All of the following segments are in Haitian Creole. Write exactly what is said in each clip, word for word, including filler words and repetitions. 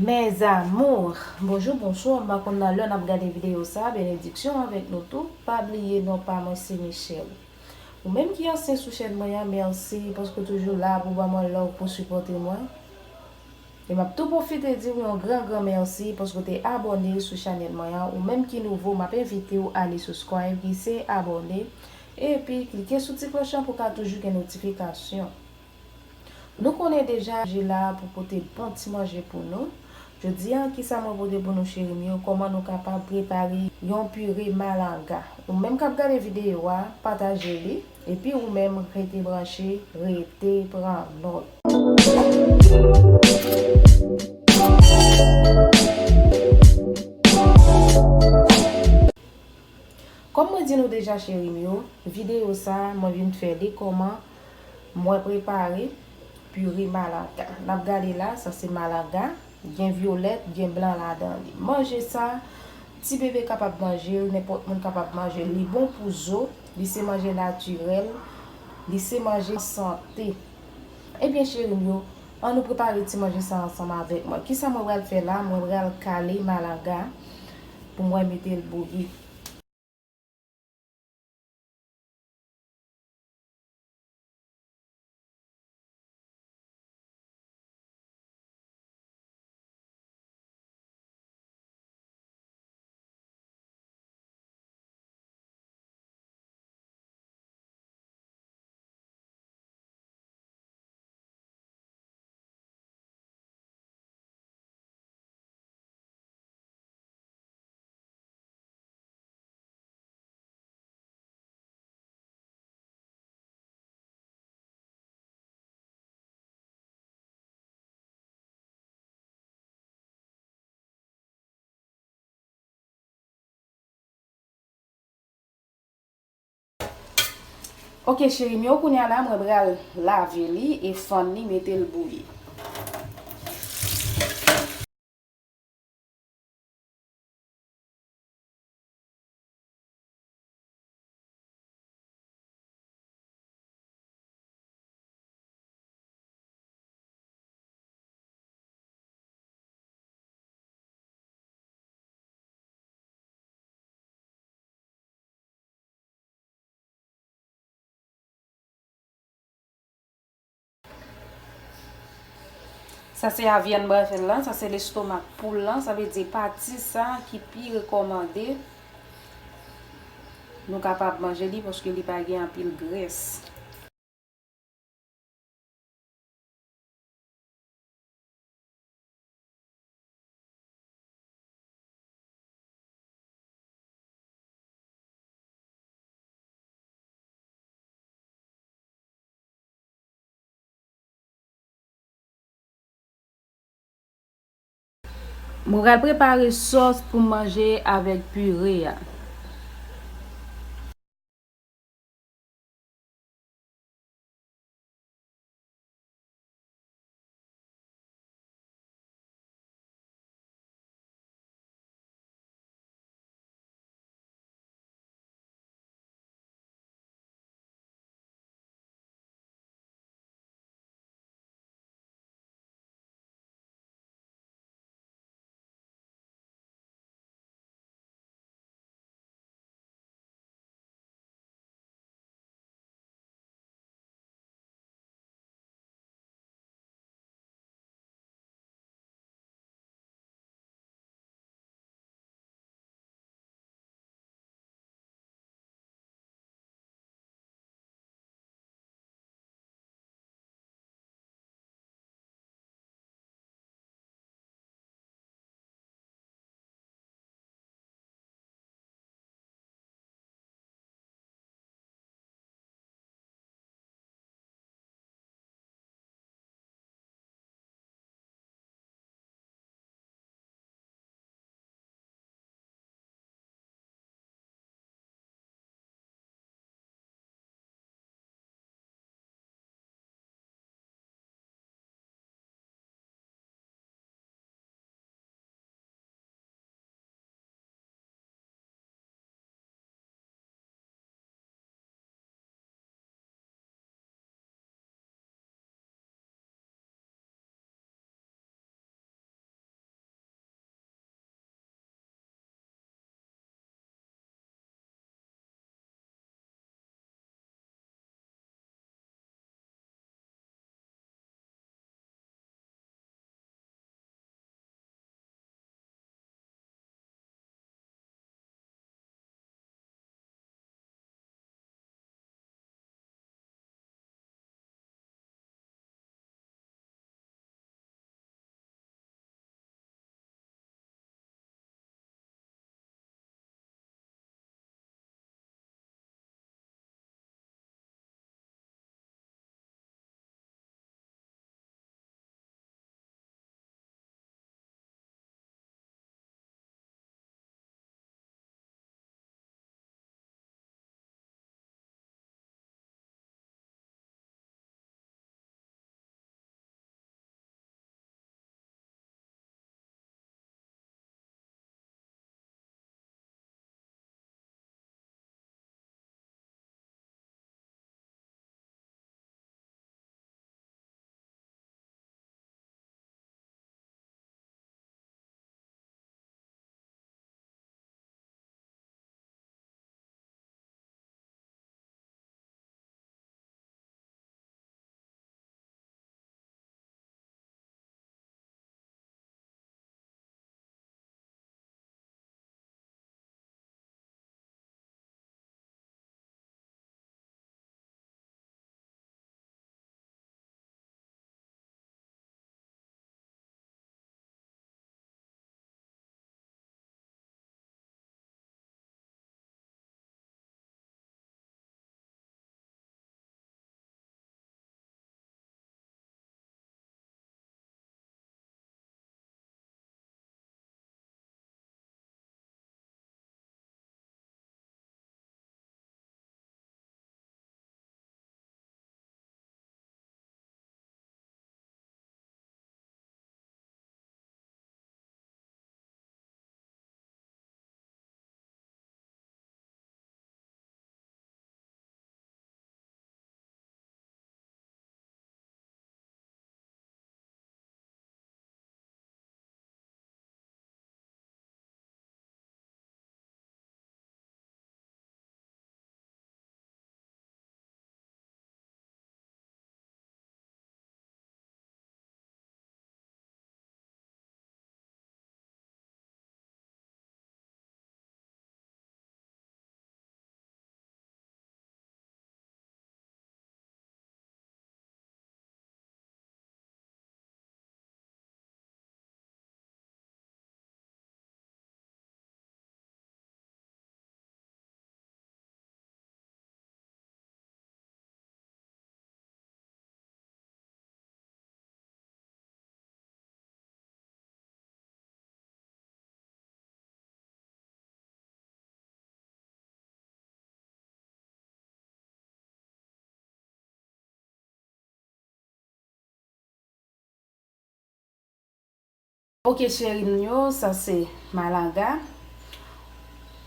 Mes amours, bonjou, bonswa, m pa konn nan lè n ap gade videyo sa, benediksyon avèk nou tou. Pa bliye non pa mwen se Michelle. Ou menm ki ansyen sou chèn mwen an, mèsi paske w toujou la pou ban mwen love, pou sipòte mwen. E m ap tou pwofite di w yon gran, gran mèsi paske w te abòne sou chanèl mwen an. Ou menm ki nouvo, m ap envite w ale subscribe, ki se abòne, epi klike sou ti klòch lan pou w ka toujou gen notifikasyon. Nou konnen deja, manje la pou pote bon ti manje pou nou. Jodi a, kisa mwen pote pou nou, cheri m yo? Kòman nou kapab prepare yon pire malanga? Ou menm k ap gade videyo a, pataje li. Epi ou menm, rete branche, rete pran nòt. Kòm mwen di nou deja, cheri m yo, videyo sa a, mwen vin fè de kòman mwen prepare pire malanga. N ap gade la, sa se malanga, gen vyolèt, gen blan ladan li. Manje sa, ti bebe kapab manje l, nenpòt moun kapab manje l. Li bon pou zo, li se manje natirèl, li se manje sante. Ebyen, cheri m yo, ann nou prepare ti manje sa ansanm avèk mwen. Kisa mwen pral fè la? Mwen pral kale malanga pou mwen mete l bouyi. Ok, cheri m yo, kounye a la, mwen pral lave li e fann li, mete l bouyi. Sa se a vyann brèfèl lan, sa se lestomak poul lan, sa vle di pati sa ki pi rekòmande. Nou kapab manje li paske li pa gen anpil grès. Mwen pral prepare sòs pou manje avèk pire a. Ok, cheri m yo, sa se malanga.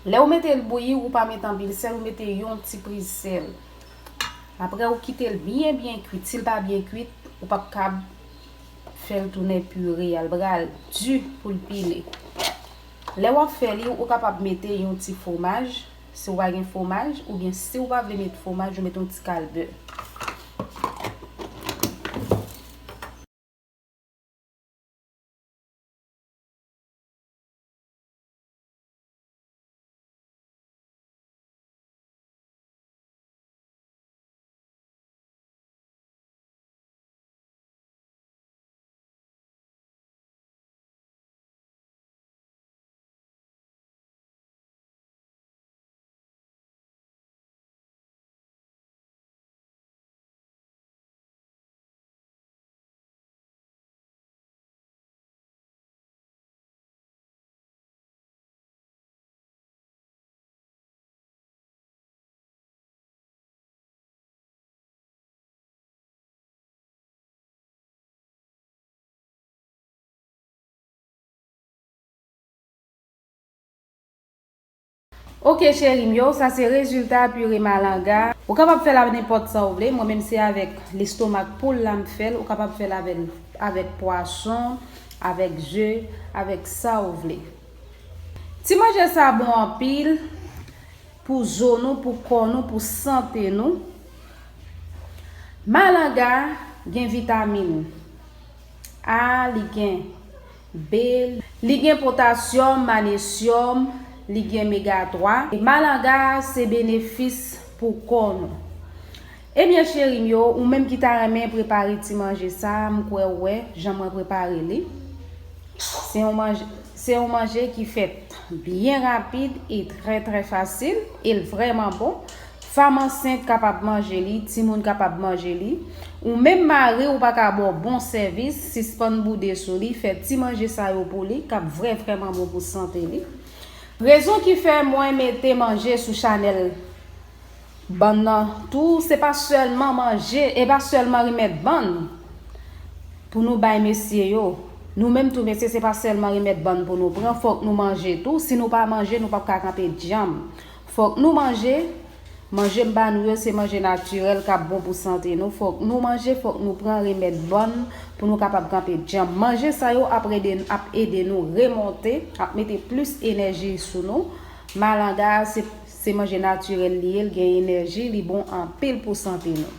Lè ou mete l bouyi, ou pa mete anpil sèl, ou mete yon ti priz sèl. Apre, ou kite l byen, byen kwit. Si l pa byen kwit, ou p ap kab fè l tounen pire. Al pral di pou l pile. Lè w ap fè li, ou kapab mete yon ti fwomaj, si w pa gen fwomaj, oubyen si w pa vle met fwomaj, ou mete yon ti kal bè. Ok, cheri m yo, sa se rezilta pire malanga. Ou kapab fè l ak nenpòt sa w vle. Mwen menm se avèk lestomak poul la m fè l. Ou kapab fè l avèk, avèk pwason, avèk ze, avèk sa w vle. Ti manje sa bon anpil pou zo nou, pou kò nou, pou sante nou. Malanga gen vitamin A, li gen B, li gen potasyòm, manesyòm, li gen mega twa. E malanga se benefis pou kò nou. Ebyen, cheri m yo, ou menm ki ta renmen prepare ti manje sa, m kwè ou wè jan mwen prepare li. Se yon manje, se yon manje ki fèt byen rapid e trè, trè fasil, e l vrèman bon. Fanm ansent kapab manje li, timoun kapab manje li. Ou menm mari w pa ka ba w bon sèvis, sispann boude sou li, fè ti manje sa yo pou li, k ap vrè, vrèman bon pou sante li. Rezon ki fè mwen mete manje sou chanèl bann nan tou, se pa sèlman manje, e pa sèlman remèd bann pou nou bay mesye yo. Nou menm tou mesye, se pa sèlman remèd bann pou nou pran, fòk nou manje tou. Si nou pa manje, nou p ap ka kanpe djanm. Fòk nou manje. Manje m ba nou yo, se manje natirèl k ap bon pou sante nou. Fòk nou manje, fòk nou pran remèd bann pou nou kapab kanpe djanm. Manje sa yo ap ede, ap ede nou remonte, ap mete plis enèji sou nou. Malanga a, se, se manje natirèl li ye, l gen enèji, li bon anpil pou sante nou.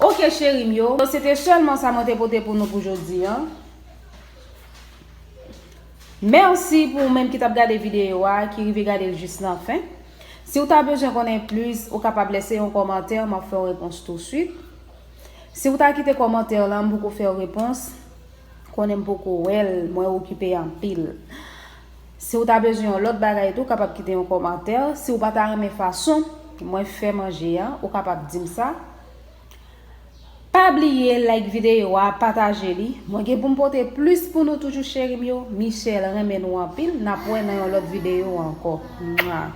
Ok, cheri m yo, se te sèlman sa mwen te pote pou nou pou jodi a. Mèsi pou ou menm ki t ap gade videyo a, ki rive gade l jis nan fen. Si w ta bezwen konnen plis, ou kapab lese yon kòmantè, m ap fè w repons tousuit. Si w ta kite kòmantè lan, m poko fè w repons, konnen m poko wè l, mwen okipe anpil. Si w ta bezwen yon lòt bagay tou, w kapab kite yon kòmantè. Si w pa ta renmen fason mwen fè manje a, ou kapab di m sa. Pa bliye like videyo a, pataje li. Mwen gen pou m pote plis pou nou toujou, cheri m yo. Michelle renmen nou anpil. N ap wè nan yon lòt videyo ankò. Mwa.